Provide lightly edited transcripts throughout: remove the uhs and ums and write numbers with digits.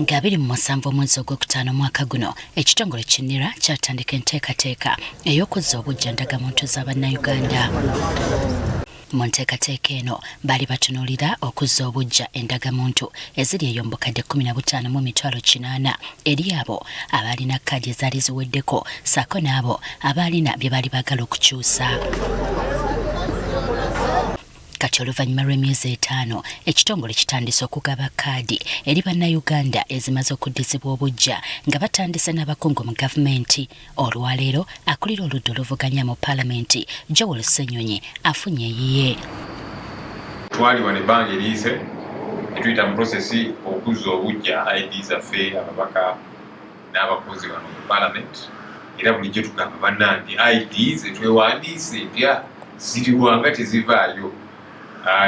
Nga 27 omwezi ogwokutaano omwaka guno, ekitongole ki NIRA kyatandika enteekateeka ey'okuzza obuggya ndagamuntu za Bannayuganda. Mu nteekateeka eno baali batunuulira okuzza obuggya endagamuntu eziri eyo mu bukadde 15 mu 800,000 eri abo abaalina kaadi ezaali ziweddeko ssaako n'abo abaalina bye baali baagala okukyusa. Kati oluvannyuma lw'emyezi 5, ekitongole kitandise okugaba kaadi eri Bannayuganda ezimaze okuddizibwa obuggya nga batandise n'abakungu mu gavumenti. Olwaleero akulira oludda oluvuganya mu Paalamenti, Joel Ssenyonyi, afunye eyiye. Twali wano ebbanga eriyise ne tuyita mu process okuzza obuggya ID zaffe ababaka n'abakozi wano mu Paalamenti, era bulijjo tugamba bannange ID zetwewandiise empya ziriwanga tezivaayo,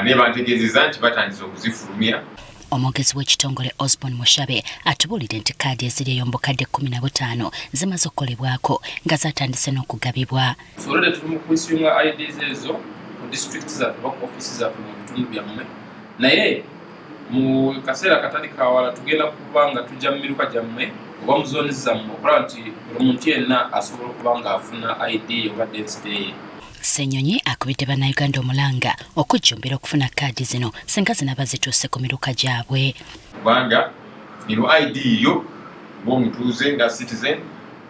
naye bantegeezezza nti batandise okuzifulumya. Omwogezi w'ekitongole Osborne Mushabe atubuulidde nti kaadi eziri eyo mu bukadde 15 zimaze okukolebwako nga zatandise n'okugabibwa. Already tuli mu kuissuinga IDs ezo ku district zaffe oba ku office zaffe mu bitundu byammwe, naye mu kaseera katali kawala tugenda kuba nga tujja mu miruka gyammwe oba mu zooni zammwe okulaba nti buli muntu yenna asobola okuba ng'afuna ID oba identity ye. Ssenyonyi akubidde Bannayuganda omulanga okujjumbira okufuna kaadi zino singa zinaaba zituuse ku miruka gyabwe. Kubanga eno ID yo ng'omutuuze, nga citizen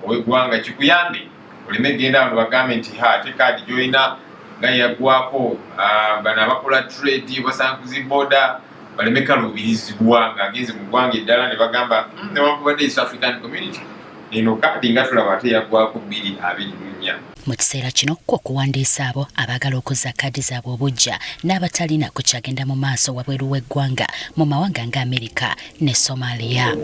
ow'eggwanga, kikuyambe oleme genda wano bagambe nti ha, ate kaadi gy'olina nga yaggwako. Bano abakola trade basanga ku ziboda baleme kaluubirizibwa ng'agenze mu ggwanga eddala ne bagamba, newankubadde East African Community, eno kaadi nga tulaba ate yaggwako 2024." Mu kiseera kino kwo okuwandiisa abo abaagala okuzza kaadi zaabwe obuggya n'abatalina kukyagenda mu maaso wabweru w'eggwanga mu mawanga nga Amerika ne Somalia.